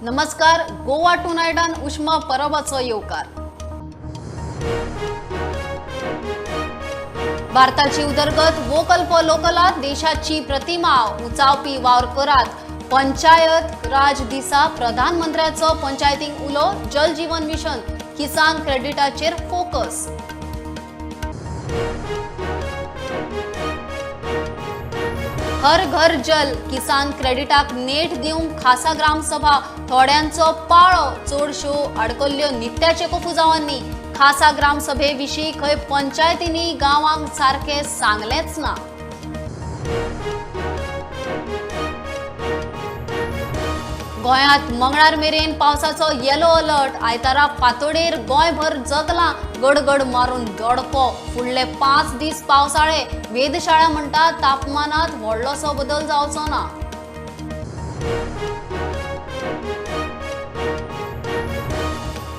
नमस्कार, गोवा टुनायटान उष्मा परबाचो येवकार. भारताची उदरगत वोकल फॉर लोकलात देशाची प्रतिमा उंचावपी वावर करात. पंचायत राज दिसा प्रधानमंत्र्याचो पंचायतींक उलो. जल जीवन मिशन, किसान क्रेडिटाचेर फोकस. हर घर जल, किसान क्रेडिटाक नेट दिवंक खासा ग्रामसभा. थोड्यांचो पाळो, चडश्यो आडकल्ल्यो नित्याचे कोफुजावांनी. खासा ग्रामसभे विशीं खंय पंचायतींनी गांवांक सारकें सांगलेंच ना. गोंयांत मंगळार मेरेन पावसाचो येलो अलर्ट. आयतारा फांतोडेर गोंयभर जगलां गडगड मारून दडको. फुडले 5 दीस पावसाळे. वेधशाळा म्हणटा तापमानात व्हडलोसो बदल जावचो ना.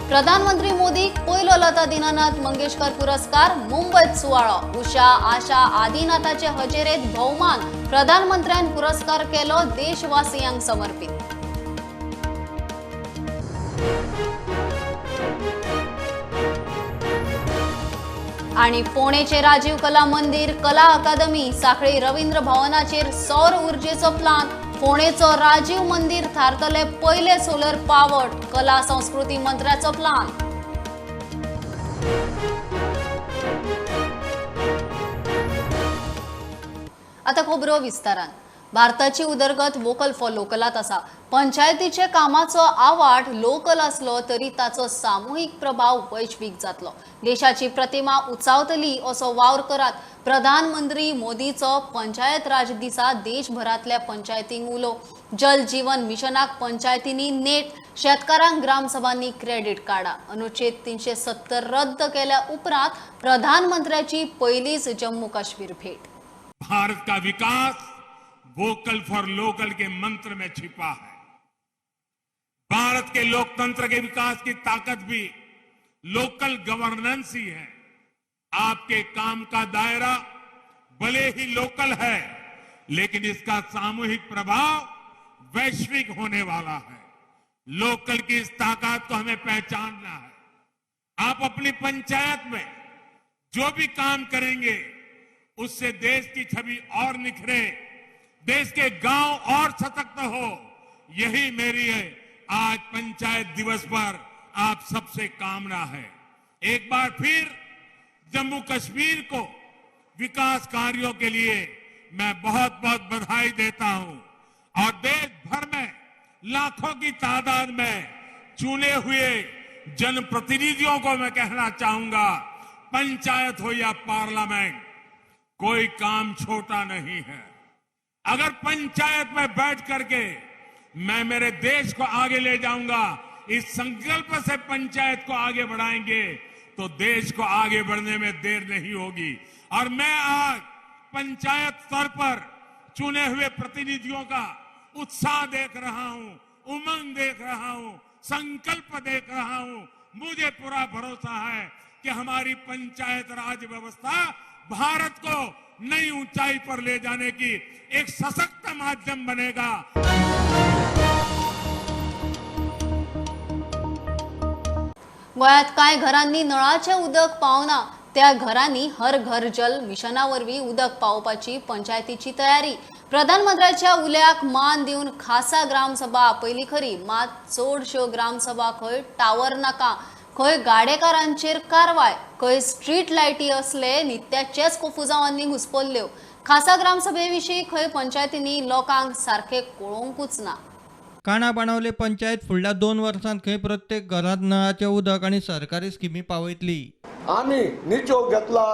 प्रधानमंत्री मोदीक पयलो लता दीनानाथ मंगेशकर पुरस्कार. मुंबयत सुवाळो. उषा आशा आदिनाथाचे हजेरेत भोवमान. प्रधानमंत्र्यान पुरस्कार केलो देशवासियांक समर्पित. आणि पुणेचे राजीव कला मंदिर, कला अकादमी, साखळी रवींद्र भवनाचेर सौर ऊर्जेचो प्लान. फोंडेचो राजीव मंदिर थारतले पयले सोलर पावर्ड. कला संस्कृती मंत्र्याचो प्लान. आता खबरो विस्तारान. भारताची उदरगत वोकल फॉर लोकलात आसा. पंचायतीचे कामाचो आवाठ लोकल आसलो तरी ताचो सामुहीक प्रभाव वैश्वीक जातलो. देशाची प्रतिमा उंचावतली असो वावर करात. प्रधानमंत्री मोदीचो पंचायत राज दिसा देशभरांतल्या पंचायतींक उलो. जल जीवन मिशनाक पंचायतींनी नेट, शेतकारांक ग्रामसभांनी क्रेडीट कार्डां. अनुच्छेद 370 रद्द केल्या उपरांत प्रधानमंत्र्याची पयलीच जम्मू काश्मीर भेट. भारत का विकास वोकल फॉर लोकल के मंत्र में छिपा है. भारत के लोकतंत्र के विकास की ताकत भी लोकल गवर्नेंस ही है. आपके काम का दायरा भले ही लोकल है, लेकिन इसका सामूहिक प्रभाव वैश्विक होने वाला है. लोकल की इस ताकत को हमें पहचानना है. आप अपनी पंचायत में जो भी काम करेंगे उससे देश की छवि और निखरे, देश के गांव और सशक्त हो, यही मेरी है आज पंचायत दिवस पर आप सबसे कामना है. एक बार फिर जम्मू कश्मीर को विकास कार्यों के लिए मैं बहुत बहुत बधाई देता हूं और देश भर में लाखों की तादाद में चुने हुए जनप्रतिनिधियों को मैं कहना चाहूंगा, पंचायत हो या पार्लियामेंट, कोई काम छोटा नहीं है. अगर पंचायत में बैठ करके मैं मेरे देश को आगे ले जाऊंगा, इस संकल्प से पंचायत को आगे बढ़ाएंगे तो देश को आगे बढ़ने में देर नहीं होगी. और मैं आज पंचायत स्तर पर चुने हुए प्रतिनिधियों का उत्साह देख रहा हूं, उमंग देख रहा हूं, संकल्प देख रहा हूं. मुझे पूरा भरोसा है कि हमारी पंचायत राज व्यवस्था भारत को नई ऊंचाई पर ले जाने की एक सशक्त माध्यम बनेगा. गोंयांत कांय घरांनी नळाचें उदक पावना त्या घरांनी हर घर जल मिशना वरवीं उदक पावोवपाची पंचायतीची तयारी. प्रधानमंत्र्याच्या उल्याक मान दिवन खासा ग्रामसभा आपयली खरी, मात चडश्यो ग्रामसभा खंय टावर नाका, खंय गाडेकारांचेर कारवाय, खंय स्ट्रीट लायटी असले नित्याचेच कोफुजावांनी घुसपल्ल्यो. खासा ग्रामसभे विशीं खंय पंचायतींनी लोकांक सारकें कळोवंकूच ना. काणा बाणावले पंचायत फुडल्या 2 वर्सांत खंय प्रत्येक घरांत नळाचें उदक आनी सरकारी स्किमी पावयतली. आमी निचोव घेतला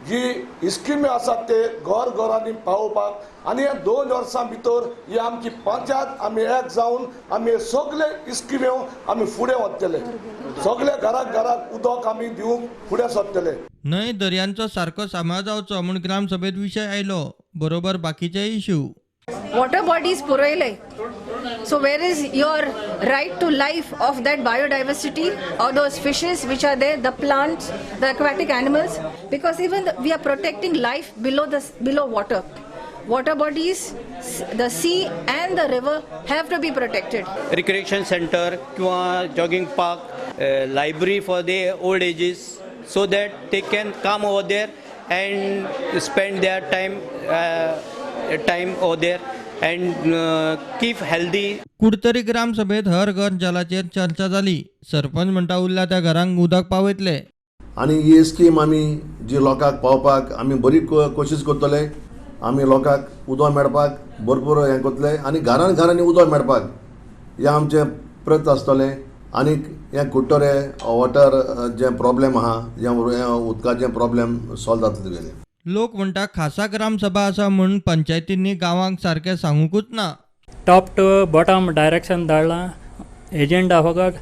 जी स्किमी आसात ते घर घरांनी पावोवपाक आनी ह्या 2 वर्सां भितर ही आमची पंचायत आमी एक जावन आमी सगळे स्किम्यो आमी फुडें वतले, सगळे घराक घराक उदक आमी दिवंक फुडें सरतले. न्हंय दर्यांचो सारको सांबाळ जावचो म्हूण ग्रामसभेत विशय आयलो, बरोबर बाकीचे इश्यू. वॉटर बॉडीज पुरयले, so where is your right to life of that biodiversity or those fishes which are there, the plants, the aquatic animals, because even we are protecting life below water. Water bodies, the sea and the river have to be protected. Recreation center किंवा jogging park, library for the old ages, so that they can come over there and spend their time over there and keep healthy. Curtorim ग्रामसभेत हर घर जलाचेर चर्चा जाली. सरपंच म्हणटा उरल्या त्या घरांक उदक पावयतले. आनी ही स्कीम आमी जी लोकांक पावपाक आमी बरी कोशिश करतले. आमी लोकांक उदक मेळपाक भरपूर हें करतले आनी घरान घरांनी उदक मेळपाक हें आमचें प्रयत्न आसतलें. आनीक हें कुडटरे वॉटर जें प्रॉब्लेम आहा, हें उदकाचें प्रॉब्लेम सॉल्व जातलें तुगेलें. लोक म्हणटा खासा ग्रामसभा आसा म्हूण पंचायतींनी गांवांक सारकें सांगुकूच ना. टॉप टू बॉटम डायरेक्शन धाडलां. एजंडा फकत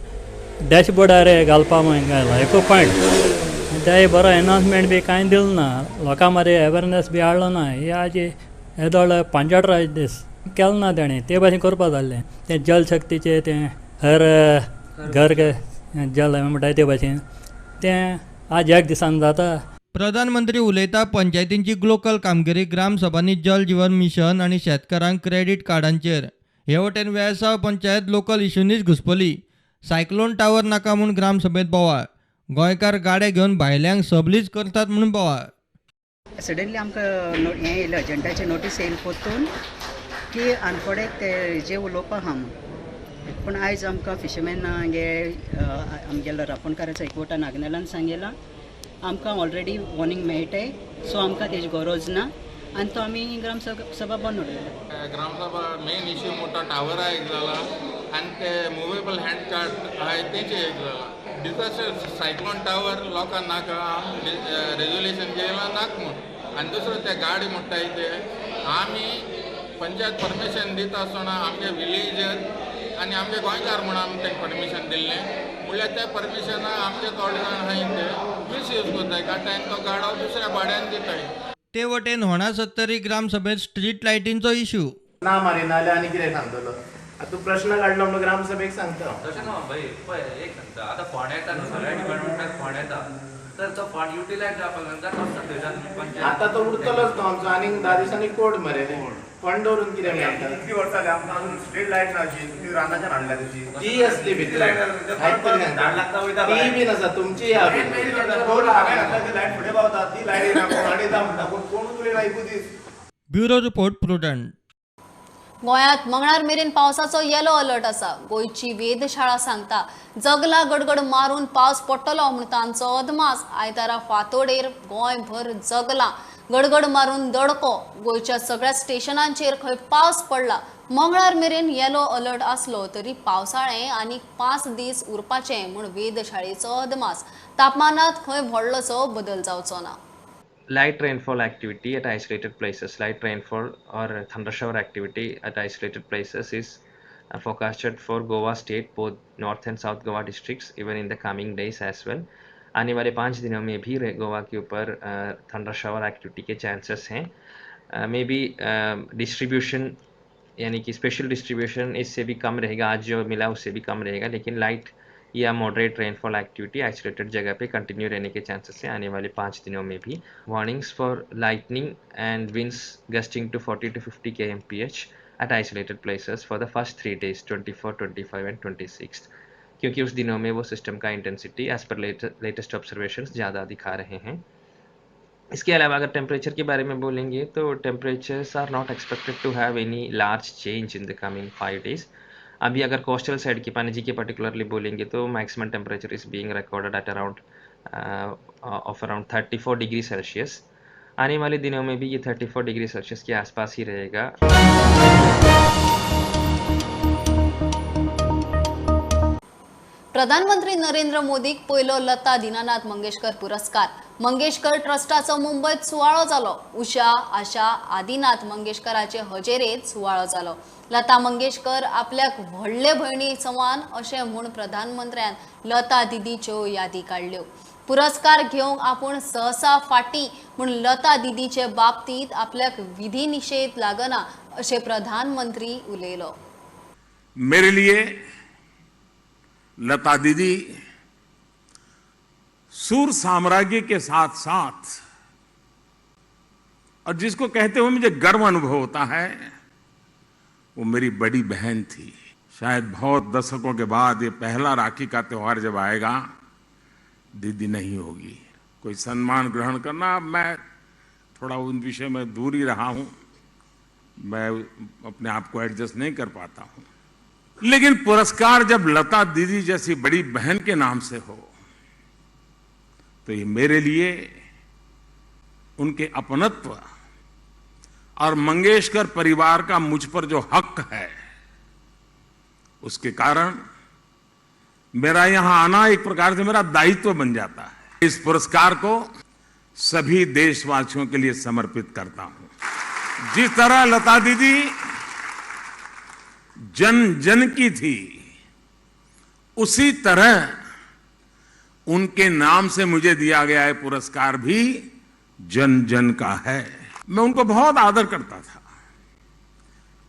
डॅशबोर्डार घालपा म्हूण घायला एको पॉयंट. ते बरो एनाउन्समेंट बी कांय दिलें ना, लोकां मदें अवेरनेस बी हाडलो ना. हे आजी येदोळ पंचायत दीस केलें ना तेणें, ते भाशेन करपा जाल्लें. तें जल शक्तीचें तें हर घर जल म्हणटा ते भाशेन तें आज एक दिसान जाता. प्रधानमंत्री उलयता पंचायतींची ग्लोकल कामगिरी, ग्रामसभांनी जल जीवन मिशन आनी शेतकारांक क्रेडीट कार्डांचेर. हे वटेन Velsao panchayat local इशूंनीच घुसपली. Cyclone tower नाका म्हूण ग्रामसभेत बोवाळ. गोंयकार गाडे घेवन भायल्यांक सबलीज करतात म्हूण बोवाळ. सडनली आमकां हें येयलें, एजंटाचें नोटीस येयलें परतून की आनकोडे ते जे उलोवपा आहा म्हूण. पूण आयज आमकां फिशरमॅन गे आमगेलो रांपोणकाराचो एकवटा नागनेलान सांगला आमकां ऑलरेडी वॉर्निंग मेळटाय, सो आमकां तेजी गरज ना आनी तो आमी ग्राम सभा बंद उडयला. ग्रामसभा मेन इश्यू मोठा टावरा एक जाला आनी ते मुवेबल हँड कार्ट आहाय तेंचे एक जाला. डिजास्टर सायक्लोन टावर लोकांक नाका, रेजोल्युशन घेयला नाका म्हूण. आनी दुसरो ते गाडी म्हणटाय ते आमी पंचायत परमिशन दिता आसतना आमगे विलेजर आनी आमगे गोंयकार म्हूण आमी तांकां परमिशन दिल्लें, म्हणल्यार त्या परमिशना आमचे थोडे जाण आहाय ते मिसयूज करताय, काडटाय आनी तो गाडो दुसऱ्या भाड्यान दिताय. ते वटेन होणा सत्तरी ग्रामसभेत स्ट्रीट लायटींचो इशू. ना मारिना जाल्यार आनी कितें सांगतलो? आतां तूं प्रश्न काडलो म्हणून ग्रामसभेक सांगता हांव. तशें न्हू भाई, पळय एक सांगता, आतां फंड येता न्हू सगळ्या डिपार्टमेंटाक फंड येता, तर तो फंड युटिलायज जावपाक जाय. कसो थंयच्यान तुमी पंचायत आतां तो उरतलोच न्हू आमचो, आनीक 10 दिसांनी कोड मरे, फंड दवरून कितें मेळटा? कितली वर्सां जाली आमकां अजून स्ट्रीट लायट ना अशी, ती रानाच्यान हाडल्या तशी. ती असली भितर आयक तरी सांगता, ती बीन आसा तुमची आहा भितर. कोण हांवें घातला ती लायट फुडें पावता, ती लायट येना, कोण हाडयता म्हणटा, पूण कोणूच उलयना एकूच दीस. Bureau report, Prudent. गोंयांत मंगळार मेरेन पावसाचो येलो अलर्ट आसा. गोंयची वेधशाळा सांगता जगला गडगड मारून पावस पडटलो म्हूण तांचो अदमास. आयतारा फांतोडेर गोंयभर जगला गडगड मारून दडको. गोंयच्या सगळ्या स्टेशनांचेर खंय पावस पडला. मंगळार मेरेन येलो अलर्ट आसलो तरी पावसाळें आनीक 5 दीस उरपाचें म्हूण वेधशाळेचो अदमास. तापमानांत खंय व्हडलोसो बदल जावचो ना. Light rainfall activity at isolated places, light rainfall or thunder shower activity at isolated places is forecasted for Goa state, both north and south Goa districts, even in the coming days as well. आने वाले 5 दिनों में भी गोवा के ऊपर thunder shower activity के chances हैं. May be distribution यानी कि स्पेशल डिस्ट्रीब्यूशन इससे भी कम रहेगा, आज जो मिला उससे भी कम रहेगा, लेकिन लाइट या मॉडरेट रेनफॉल एक्टिविटी आइसोलेटेड जगह पे कंटिन्यू रहने के चांसेस हैं आने वाले 5 दिनों में भी. Warnings for lightning and winds gusting to 40 to 50 kmph at isolated places for the first 3 days 24, 25 and 26, क्योंकि उस दिनों में वो सिस्टम का इंटेंसिटी एज पर लेटेस्ट ऑब्जर्वेशंस ज़्यादा दिखा रहे हैं. इसके अलावा अगर टेम्परेचर के बारे में बोलेंगे तो temperatures are not expected to have any large change in the coming 5 days. अभी अगर कोस्टल साइड की पणजी के पर्टिकुलरली बोलेंगे तो maximum temperature is being recorded at around of around 34 degree Celsius. आने वाले दिनों में भी ये 34 डिग्री सेल्सियस के आसपास ही रहेगा. प्रधानमंत्री नरेंद्र मोदीक पयलो लता दीनानाथ मंगेशकर पुरस्कार. मंगेशकर ट्रस्टाचो मुंबयत सुवाळो जालो. उषा आशा आदिनाथ मंगेशकराचे हजेरेंत सुवाळो जालो. लता मंगेशकर आपल्याक व्हडले भयणी समान अशें म्हूण प्रधानमंत्र्यान लता दिदीच्यो यादी काडल्यो. पुरस्कार घेवंक आपूण सहसा फाटी म्हूण लता दिदीचे बाबतींत आपल्याक विधी निशेध लागना अशें प्रधानमंत्री उलयलो. मेरे लिए लता दीदी सुर साम्राज्ञी के साथ साथ और जिसको कहते हुए मुझे गर्व अनुभव होता है, वो मेरी बड़ी बहन थी। शायद बहुत दशकों के बाद ये पहला राखी का त्योहार जब आएगा, दीदी नहीं होगी। कोई सम्मान ग्रहण करना, मैं थोड़ा उन विषय में दूर ही रहा हूं, मैं अपने आप को एडजस्ट नहीं कर पाता हूं। लेकिन पुरस्कार जब लता दीदी जैसी बड़ी बहन के नाम से हो, तो ये मेरे लिए उनके अपनत्व और मंगेशकर परिवार का मुझ पर जो हक है, उसके कारण मेरा यहां आना एक प्रकार से मेरा दायित्व बन जाता है। इस पुरस्कार को सभी देशवासियों के लिए समर्पित करता हूं। जिस तरह लता दीदी जन जन की थी, उसी तरह उनके नाम से मुझे दिया गया है पुरस्कार भी जन जन का है। मैं उनको बहुत आदर करता था,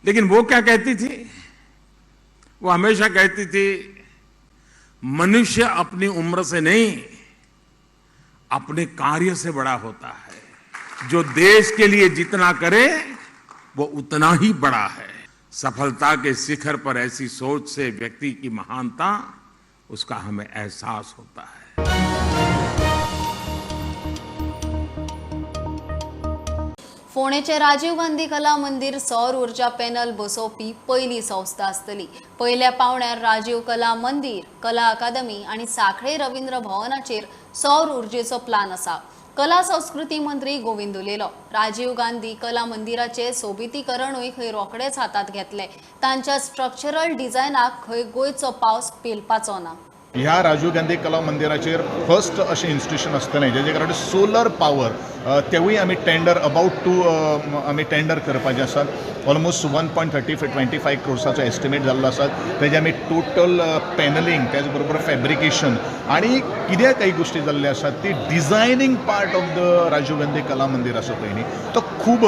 लेकिन वो क्या कहती थी, वो हमेशा कहती थी, मनुष्य अपनी उम्र से नहीं, अपने कार्य से बड़ा होता है। जो देश के लिए जितना करे वो उतना ही बड़ा है। सफलता के शिखर पर ऐसी सोच से व्यक्ति की महानता, उसका हमें एहसास होता है। फोंडेचे राजीव गांधी कला मंदिर सौर ऊर्जा पॅनल बसोवपी पयली संस्था आसतली। पयल्या पावण्यार राजीव कला मंदिर, कला अकादमी आनी सांखळे रवींद्र भवनाचेर सौर ऊर्जेचो प्लान आसा। कला संस्कृती मंत्री गोविंद उलयलो। राजीव गांधी कला मंदिराचे सोबितीकरणूय खंय रोखडेच हातात घेतले। तांच्या स्ट्रक्चरल डिझायनाक खंय गोंयचो पावस पेलपाचो ना। ह्या राजीव गांधी कला मंदिराचेर फर्स्ट अशें इन्स्टिट्यूशन आसतलें जेजे कारण सोलर पावर तेवूय आमी टेंडर अबाउट टू आमी टेंडर करपाचें आसात। ऑलमोस्ट 1.25 क्रोर्साचो एस्टिमेट जाल्लो आसा। तेजे आमी टोटल पॅनलिंग, त्याच बरोबर फॅब्रिकेशन आनी कितें काही गोश्टी जाल्ल्यो आसात ती designing part of the Rajiv Gandhi Kala Mandir आसा पळय न्ही, तो खूब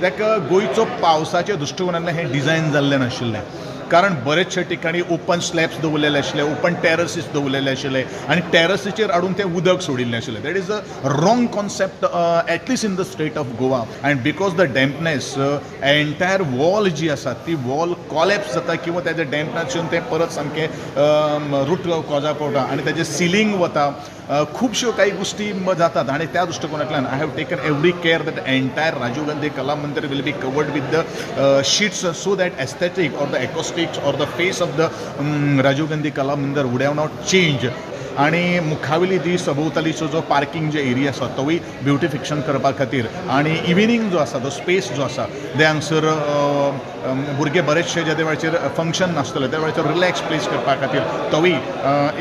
ताका गोंयचो पावसाच्या दृश्टिकोनांतल्यान हें डिझायन जाल्लें नाशिल्लें, कारण बरेचशे ठिकाणी ओपन स्लॅब्स दवरलेले आशिल्ले, ओपन टेरसीस दवरलेले आशिल्ले आनी टेरसीचेर हाडून तें उदक सोडिल्लें आशिल्लें। That is a wrong concept at least in the state of Goa. And because the dampness entire wall जी आसा ती वॉल कॉलॅप्स जाता किंवा तेजें डॅम्पनेस येवन तें परत सामकें रूट कॉजा पडटा आनी तेजें सिलींग वता, खुबश्यो काही गोश्टी जातात। आनी त्या दृश्टिकोनांतल्यान I have taken every care that entire Rajiv Gandhi Kala Mandir will be covered with the sheets so that aesthetic or the acoustics or the face of the Rajiv Gandhi Kala Mandir would have not change. आनी मुखावेली दी सभोवतालीचो जो parking जे area आसा तोवूय beautification करपा खातीर आनी evening जो आसा तो स्पेस जो आसा ते हांगसर भुरगे बरेचशे जे त्या वेळाचेर फंक्शन नासतलें त्या वेळाचेर रिलॅक्स प्लेस करपा खातीर तोवूय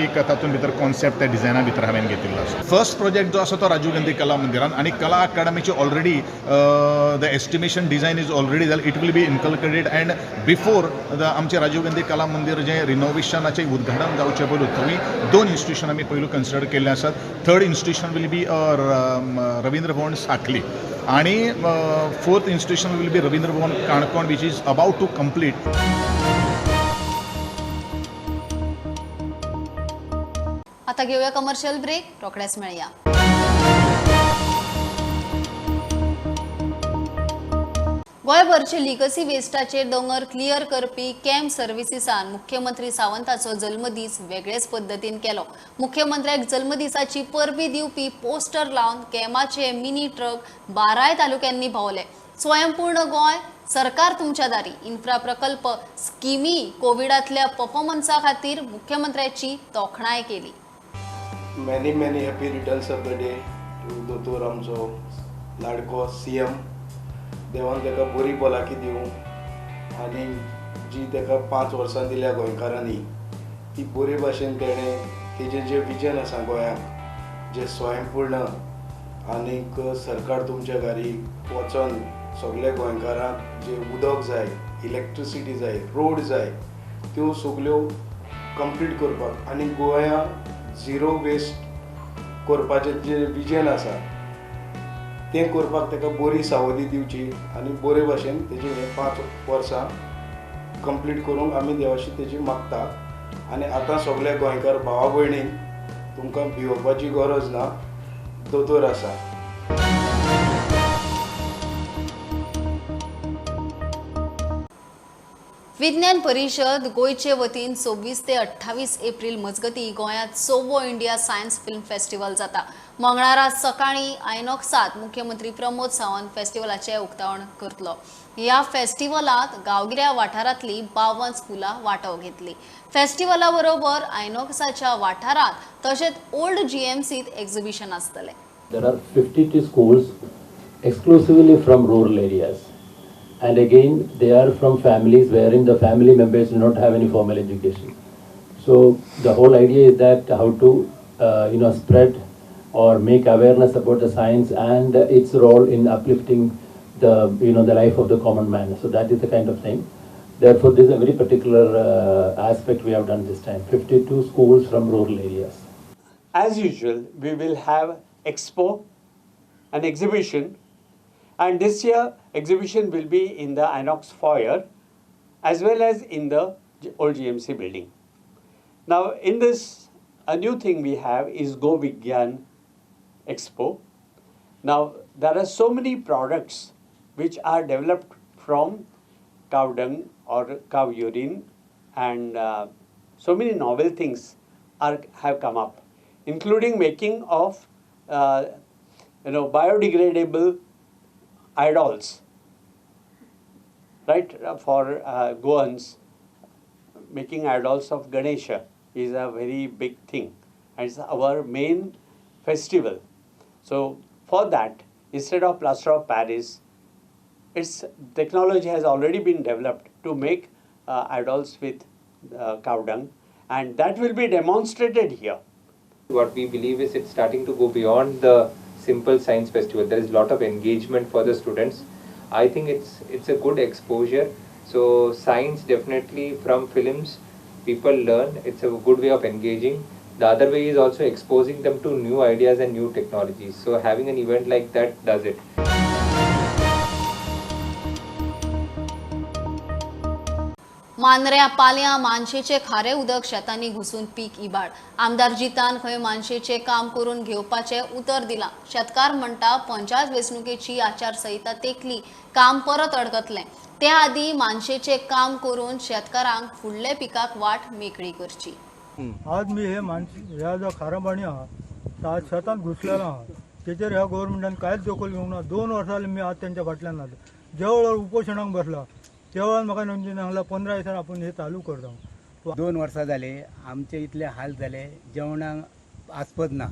एक तातूंत भितर कॉन्सेप्ट त्या डिझायना भितर हांवें घेतिल्लो आसा। फर्स्ट प्रोजेक्ट जो आसा तो राजीव गांधी कला मंदिरान आनी कला अकादमीची already the estimation design is already जालें, it will be inculcated and before the आमचें राजीव गांधी कला मंदिर जें रिनोवेशनाचें उद्घाटन जावचें पयलू थंय दोन इन्स्टिट्यूशन आमी पयलू कन्सिडर केल्ले आसात। Third institution will be Ravindra Bhavan Sankhali आनी fourth institution will be Ravindra Bhavan Canacona which is about to complete. आता घेऊया कमर्शियल ब्रेक, रोखडेच मेळया। गोंयभरचे लिगसी वेस्टाचेर दोंगर क्लियर करपी कॅम्प सर्व्हिसीसान मुख्यमंत्री सावंताचो जल्मदीस वेगळेच पद्दतीन केलो। मुख्यमंत्र्याक जल्मदिसाची परबी दिवपी पोस्टर लावन कॅमाचे मिनी ट्रक 12 तालुक्यांनी भोंवले। स्वयंपूर्ण गोंय सरकार तुमच्या दारी इन्फ्रा प्रकल्प स्किमी कोविडातल्या परफॉर्मन्सा खातीर मुख्यमंत्र्याची तोखणाय केली। Many many happy returns of the day to दोतोर आमचो लाडको सीएम। देवान ताका बरी भलायकी दिवं आनी जी ताका 5 वर्सां दिल्या गोंयकारांनी ती बरे भाशेन तेणें तेजें जें विजन आसा गोंयांक जें स्वयंपूर्ण आनीक सरकार तुमच्या घारी वचोन सगळे गोंयकारांक जें उदक जाय, इलेक्ट्रिसिटी जाय, रोड जाय त्यो सगल्यो कंप्लीट करपाक आनी गोंया झिरो वेस्ट करपाचें जें विजन आसा तें करपाक ताका बरी सावधी दिवची आनी बरे भाशेन तेजी हे 5 वर्सां कंप्लीट करूंक आमी देवाशी तेजी मागता। आनी आतां सगळे गोंयकार भावा भयणींक तुमकां भिवपाची गरज ना, दोतोर आसा। विज्ञान परिशद गोंयचे वतीन 24 ते 28 एप्रील मजगती गोंयांत 6वो इंडिया सायन्स फिल्म फेस्टिवल जाता. मंगळारा सकाळीं आयनॉक्सात मुख्यमंत्री प्रमोद सावंत फेस्टिवलाचें उक्तावण करतलो. ह्या फेस्टिवलात गांवगिऱ्या वाठारांतली 52 स्कुलां वांटो घेतली. फेस्टिवला बरोबर आयनॉक्साच्या वाठारांत तशेंच ओल्ड जीएमसीत एक्झिबिशन आसतलें. There are 52 schools exclusively from rural areas, and again they are from families wherein the family members do not have any formal education. So the whole idea is that how to spread or make awareness about the science and its role in uplifting the the life of the common man. So that is the kind of thing. Therefore, this is a very particular aspect we have done this time. 52 schools from rural areas. As usual, we will have expo and exhibition, and this year exhibition will be in the Inox foyer as well as in the old GMC building. Now in this, a new thing we have is Go Vigyan Expo. Now there are so many products which are developed from cow dung or cow urine, and so many novel things have come up, including making of biodegradable idols, right? For Goans, making idols of Ganesha is a very big thing, and it's our main festival. So for that, instead of plaster of Paris, its technology has already been developed to make idols with cow dung, and that will be demonstrated here. What we believe is it's starting to go beyond the simple science festival. There is a lot of engagement for the students. I think it's a good exposure. So science definitely from films people learn. It's a good way of engaging. The other way is also exposing them to new ideas and new technologies. So having an event like that does it. मांद्र्या पालयां मानशेचे खारे उदक शेतांनी घुसून पीक इबाड. आमदार जितान खंय मानशेचे काम करून घेवपाचें उतर दिलां. शेतकार म्हणटा पंचायत वेंचणुकेची आचारसंहिता तेंकली, काम परत अडकतलें. त्या आदीं मानशेचे काम करून शेतकारांक फुडले पिकाक वाट मेकळी करची. आज मी हे ह्या जो खारा पाणी आहा तो आज शेतांत घुसलेलो आहा, तेचेर ह्या गव्हर्मेंटान कांयच दखल घेवंक ना. 2 वर्सां जालीं मी आज तेंच्या फाटल्यान नासलो. ज्या वेळार उपोशणाक बसला त्या वेळार म्हाका सांगला 15 दिसान आपूण हे चालू करता. 2 वर्सां जाले आमचे इतले हाल जाले, जेवणाक आस्पद ना,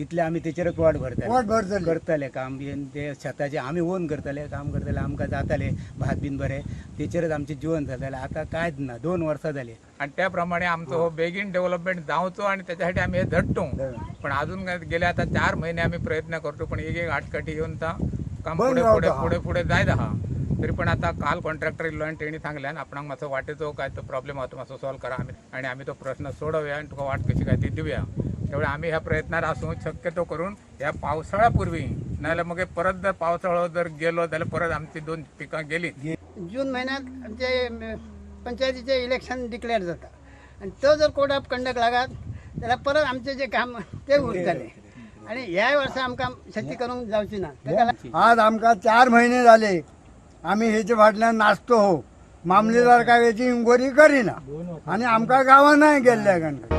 इतले आमी तेचेरच वाट भरताले, करताले काम बीन ते शेताचे आमी ओन करताले काम करताले, आमकां जाताले भात बीन बरें, तेचेरच आमचें जिवन जातालें. आतां कांयच ना, 2 वर्सां जाली. आनी त्या प्रमाणे आमचो हो बेगीन डेव्हलपमेंट जावचो आनी त्याच्या साठी आमी हे झटतो. पण अजून गेले आता 4 महिने आमी प्रयत्न करतो, पण एक एक आटकटी येवन काम पुढे पुढे पुढे पुढे जायत आहा. तरी पण आता काल कॉन्ट्रॅक्टर इल्लो आनी तेणी सांगल्यान आपणाक मातसो वाटेचो काय तो प्रॉब्लेम आहा तो मातसो सॉल्व करा आमी, आनी आमी तो प्रश्न सोडोवया आनी तुका वाट कशी काय ती दिवया. त्यामुळे आमी ह्या प्रयत्नार आसूं शक्यतो करून ह्या पावसाळ्या पूर्वी, नाजाल्यार मागीर परत जर पावसाळो जर गेलो जाल्यार परत आमची 2 पिकां गेली. जून म्हयन्यात आमचे पंचायतीचे इलेक्शन डिक्लेअर जाता आनी तो जर कोड ऑफ कंडक्ट लागत जाल्यार परत आमचें जें काम तें उरतलें आनी ह्याय वर्सा आमकां शेती करूंक जावची ना. आज आमकां 4 म्हयने जाले आमी हेचे फाटल्यान नाचतो हो, मामलेदार काय हेची इन्क्वायरी करिना आनी आमकां गांवांनाय गेल्ल्या कारणान.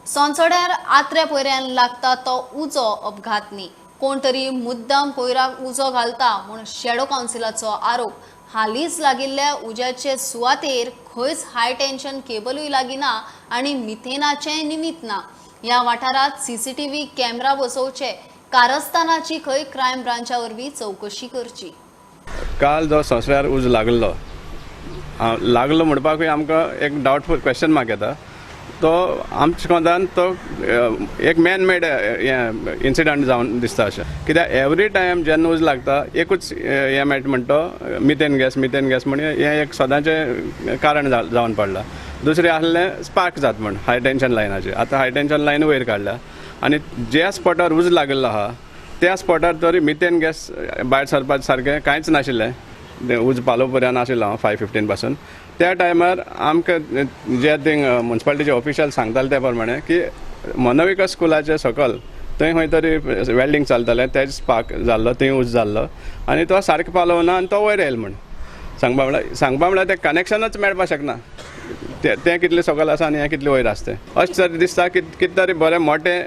सोनसड्यार आत्र्या पयऱ्यान लागता तो उजो अपघात न्ही, कोण तरी मुद्दाम कोयराक उजो घालता म्हूण शेडो कावन्सिलाचो आरोप. हालींच लागिल्ल्या उज्याचे सुवातेर खंयच हाय टेन्शन केबलूय लागीना आनी मिथेनाचें निमित्त ना. ह्या वाठारांत सीसीटीव्ही कॅमेरा बसोवचे, कारस्थानाची खंय क्रायम ब्रांचा वरवीं चवकशी करची. काल जो संवसार उजो लागलो लागलो म्हणपाकूय आमकां एक डावटफूल क्वेश्चन मार्क येता. तो आमच्या कोंतान तो एक मॅन मेड हें इन्सिडंट जावन दिसता अशें, कित्याक एवरी टायम जेन्ना उजो लागता एकूच हें मेळटा म्हणटा तो मिथेन गॅस, मिथेन गॅस म्हण हें एक सदांचें कारण जावन पडलां. दुसरें आसलें स्पार्क जाता म्हण हाय टेन्शन लायनाचेर. आतां हाय टेन्शन लायन वयर काडल्या आनी ज्या स्पॉटार उजो लागिल्लो आहा त्या स्पॉटार तरी मिथेन गॅस भायर सरपा सारकें कांयच नाशिल्लें. उजो पालो पर्यंत आशिल्लो हांव 5:15 पासून. त्या टायमार आमकां जे थिंग मुन्सिपालिटीचे ऑफिशियल सांगताले त्या प्रमाणे की मनोविकास स्कुलाचे सकल थंय खंय तरी वेल्डींग चलतालें, तेज स्पार्क जाल्लो, थंय उजो जाल्लो आनी तो सारको पालोवना आनी तो वयर येयलो म्हण सांगपा म्हळ्यार तें कनेक्शनच मेळपाक शकना. तें कितलें सकयल आसा आनी हें कितलें वयर आसा तें अशें तरी दिसता की कितें तरी बरें मोटें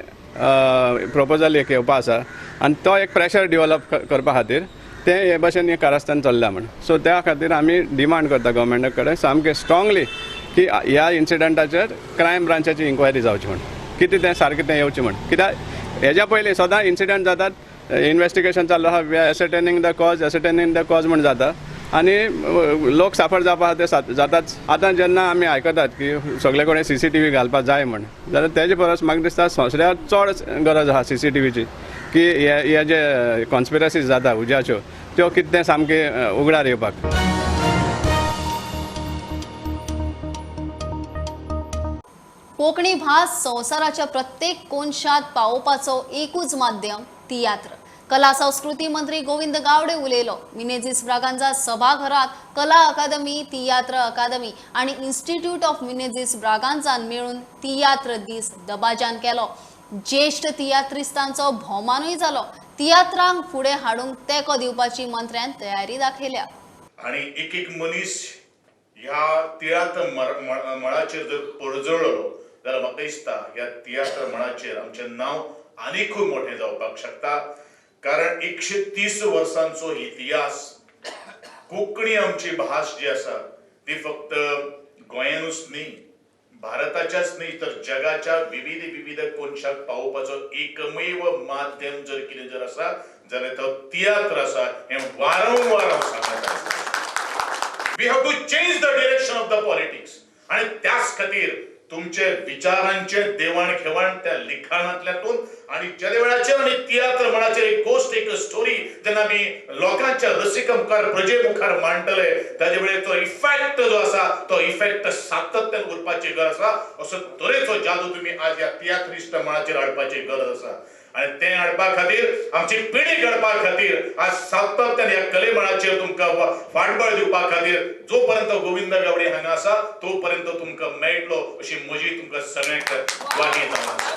प्रपोजल एक येवपा आसा आनी तो एक प्रेशर डिवॅलप करपा खातीर तें हे भशेन हें कारस्थान चल्लां म्हण. सो त्या खातीर आमी डिमांड करता गव्हर्मेंटा कडेन सामकें स्ट्रांगली की ह्या इन्सिडंटाचेर क्रायम ब्रांचाची इन्क्वायरी जावची म्हण, कितें तें सारकें तें येवचें म्हण. कित्याक हेज्या पयलीं सदां इन्सिडंट जातात, इन्वेस्टिगेशन चालू आसा, we are ascertaining the cause, ascertaining the cause म्हण जाता आनी लोक साफर जावपा ते जाताच. आतां जेन्ना आमी आयकतात की सगळे कडेन CCTV घालपाक जाय म्हण, जाल्यार तेजे परस म्हाका दिसता संवसारार चड गरज आसा CCTVची की हे जे कॉन्स्पिरसीज जाता उज्याच्यो त्यो कितें सामकें उगडार येवपाक. कोंकणी भास संवसाराच्या प्रत्येक कोनशात पावोवपाचो एकूच माध्यम तियात्र. कला संस्कृती मंत्री गोविंद गावडे उलयलो. मिनेझिस ब्रागांजा सभाघरात कला अकादमी, तियात्र अकादमी आणि इन्स्टिट्यूट ऑफ मिनेझिस ब्रागांजान मेळून तियात्र दीस दबाज्यान केलो. ज्येष्ठ तियात्रिस्तांचो भोवमानूय जालो. तियात्रांक फुडें हाडूंक तेंको दिवपाची मंत्र्यान तयारी दाखयल्या. आणि एक एक मनीस ह्या तियात्र मळाचेर जर परजळ्ळो जाल्यार म्हाका दिसता ह्या तियात्र मळाचेर आमचें नांव आनीकूय मोठें जावपाक शकता. कारण 130 वर्सांचो इतिहास, कोंकणी आमची भास जी आसा ती फक्त गोंयानूच न्ही, भारताच्याच न्ही तर जगाच्या विविध विविध कोनशाक पावोवपाचो एकमेव माध्यम जर कितें जर आसा जाल्यार तो तियात्र आसा हें वारंवार हांव सांगत आसा. We have to change the direction of the politics आनी त्याच खातीर तुमचे विचारांचे देवाण घेवाण त्या लिखाणांतल्यातून आणि ज्या वेळाचेर आनी तियात्र मळाचेर एक गोश्ट, एक स्टोरी जेन्ना आमी लोकांच्या रसिका मुखार, प्रजे मुखार मांडटले ताजे वेळेर तो इफेक्ट जो आसा तो इफेक्ट सातत्यान उरपाची गरज आसा. असो तरेचो जादू तुमी आज ह्या तियात्रिस्ट मळाचेर हाडपाची गरज आसा आनी तें हाडपा खातीर, आमची पिढी घडपा खातीर आज सातत्यान ह्या कले मळाचेर तुमकां फाटबळ दिवपा खातीर जो पर्यंत गोविंद गावडे हांगा आसा तो पर्यंत तुमकां मेळटलो अशी म्हजी तुमकां सगळ्यांक ग्वाही जावन आसा.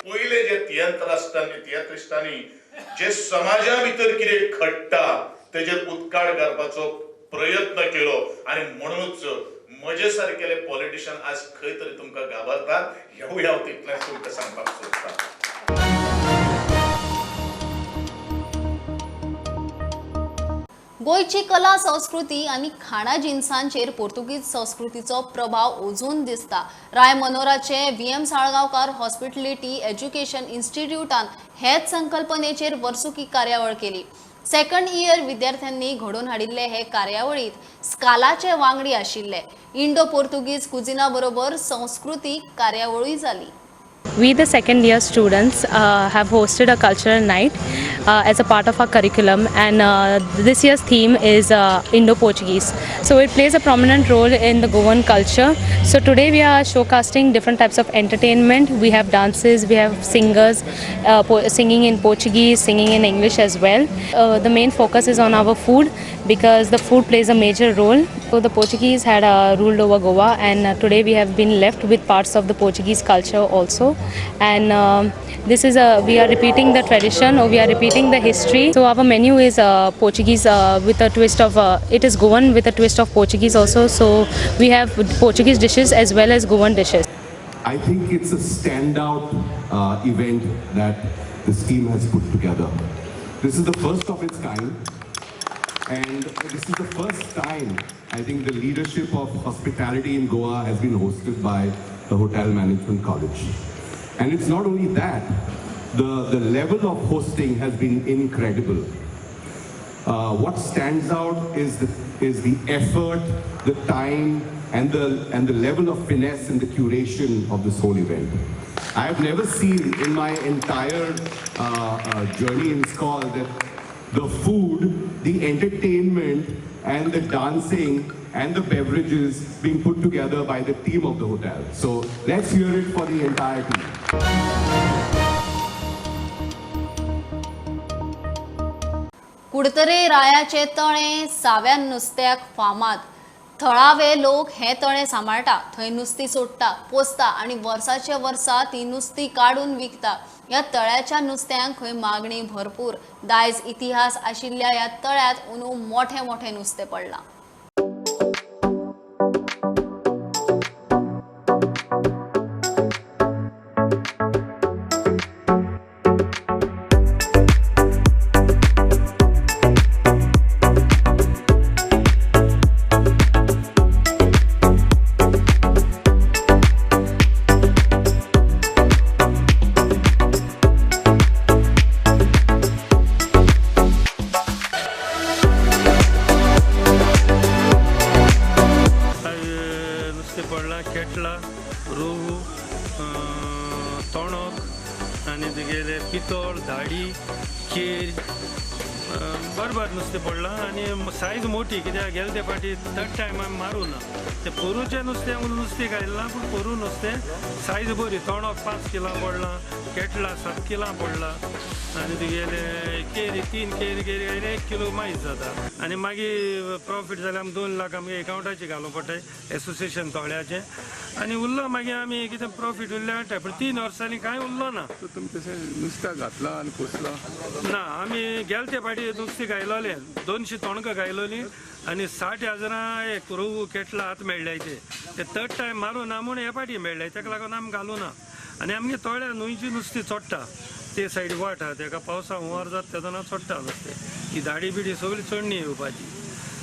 पयले जे तियात्रिस्टांनी जे समाजा भितर कितें घडटा तेजेर उदकाळ घालपाचो प्रयत्न केलो आनी म्हणूनच म्हजे सारकेले पॉलिटिशियन आज खंय तरी तुमकां घाबरतात हेवूय हांव तितलेंच तुमकां सांगपाक सोदता. गोंयची कला संस्कृती आनी खाणा जिनसांचेर पोर्तुगीज संस्कृतीचो प्रभाव अजून दिसता. राय मनोराचे VM Salgaonkar hospitality education इन्स्टिट्यूटान हेच संकल्पनेचेर वर्सुकी कार्यावळ केली. सेकंड इयर विद्यार्थ्यांनी घडोवन हाडिल्ले हे कार्यावळींत स्कालाचे वांगडी आशिल्ले. इंडो पोर्तुगीज कुजिना बरोबर संस्कृतीक कार्यावळूय जाली. We, the second year students, have hosted a cultural night as a part of our curriculum, and this year's theme is Indo-Portuguese. So it plays a prominent role in the Goan culture. So today we are showcasting different types of entertainment. We have dances, we have singers singing in Portuguese, singing in English as well. The main focus is on our food because the food plays a major role. So the Portuguese had ruled over Goa, and today we have been left with parts of the Portuguese culture also. And this is we are repeating the tradition, or we are repeating the history. So our menu is Portuguese with a twist of it is Goan with a twist of Portuguese also. So we have Portuguese dishes as well as Goan dishes. I think it's a standout event that this team has put together. This is the first of its kind, and this is the first time I think the leadership of hospitality in Goa has been hosted by the Hotel Management College. And it's not only that, the level of hosting has been incredible. What stands out is the effort, the time, and the level of finesse in the curation of this whole event. I have never seen in my entire journey in SCOL that the food, the entertainment, and the dancing and the beverages being put together by the team of the hotel. So let's hear it for the entire team. Curtorim रायाचे तणे साव्या नुस्त्याक फामाद. थळावे लोक हे तळें सांबाळटा, थंय नुस्ती सोडटा, पोसता आनी वर्साचे वर्सा ती नुस्ती काडून विकता। ह्या तळ्याच्या नुस्त्यांक खंय मागणी भरपूर। दायज इतिहास आशिल्ल्या ह्या तळ्यात अंदू मोठे मोठे नुस्तें पडलां। पितोळ, धाडी, केर बरोबर नुस्तें पडलां आनी सायज मोठी कित्याक गेले ते फावटी थर्ड टायम आमी मारूं ना तें पोरूचें नुस्तें म्हणून नुस्तें घायलां पूण पोरू नुस्तें सायज बरी। तोणक 5 किलां पडलां, केटलां 7 किलां पडलां आनी तुगेले केरी 3 केरी केरी घायले 1 किलो मायज जाता आनी मागीर प्रॉफीट जाल्यार आमी 2 लाख आमगे एकावंटाचे घालूंक पडटा एसोसिएशन तोळ्याचें आनी उरलो मागीर आमी कितें प्रॉफीट उरलें हाडटा पूण 3 वर्सांनी कांय उरलो ना। तुमी तशें नुस्त्या घातलां आनी पोसलां ना? आमी गेले ते फावटी नुस्तें घायलोलें 200 तोणकां घायलोलीं आनी 60 हजारां एक रोवू केटला हात मेळ्ळ्याय ते थर्ड टायम मारूं ना म्हूण हे फावटी मेळ्ळे ताका लागून आमी घालूं ना। आनी आमगे तोळ्या न्हंयची नुस्तें चोडटा ते सायड वाट आहा तेका पावसा हुंवार जाता तेन्ना चोडटा नुस्तें ही दाडी बिडी सगळी चडणी येवपाची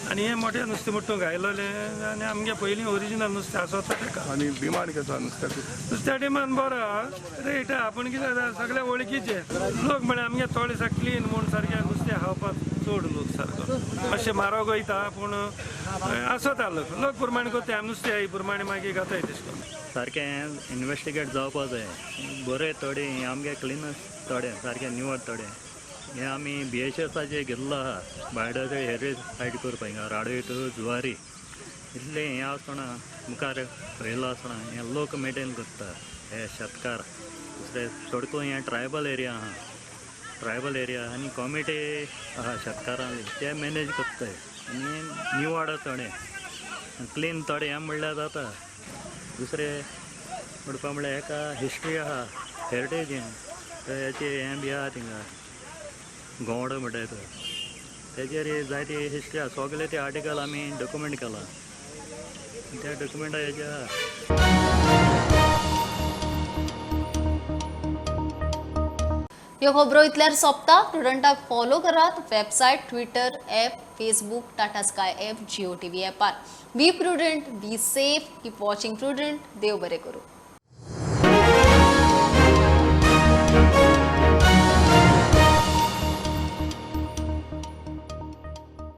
आनी हें मोठें नुस्तें म्हणटा घायलोलें आनी आमगे पयलीं ओरिजिनल नुस्तें आसता तेका। आनी डिमांड कसो नुस्त्याक? नुस्त्या डिमांड बरो आहा, रेट आहा पूण कितें जाता सगळे वळखीचे लोक म्हळ्यार आमगे थोडे सारकें क्लीन म्हूण सारकें नुस्तें खावपाक चड लोक सारको मातशें म्हारग वयता पूण आसता लोक लोक प्रमाणे करता आमी नुस्तें प्रमाणे मागीर घाताय तशें करून। सारकें इनवेस्टिगेट जावपा जाय बरें थोडें हें आमगे क्लीन थोडें सारकें निवळ थोडें हें आमी BHSाचें घेतलो आहा बायोडायवर्सिटी हेरिटेज सायट करपाक हिंगा राडोय टू जुवारी इतलें हें आसतना मुखार खंयलो आसतना हें लोक मेंटेन करता हे शेतकार दुसरे चड करून हें ट्रायबल एरिया आहा, ट्रायबल एरिया आनी कॉमिटी आहा शेतकारांली ते मॅनेज करताय आनी निवळ थोडें क्लीन थोडें हें म्हणल्यार जाता। दुसरें म्हणपा म्हणल्यार हेका हिस्ट्री आहा, हेरिटेज हें हेचें हें बी आहा थिंगा गोंवडो म्हणटाय तो तेजेर जायती हिस्ट्री आहा सगळे ते आर्टिकल आमी डॉक्युमेंट केला त्या डॉक्युमेंटा हेजे आहा। ह्यो खबरो इतल्यार सोंपता। प्रुडंटाक फॉलो करात website, Twitter app, Facebook, Tata Sky app, Jio TV ॲपार। Be prudent, be safe, keep watching Prudent. देव बरें करूं।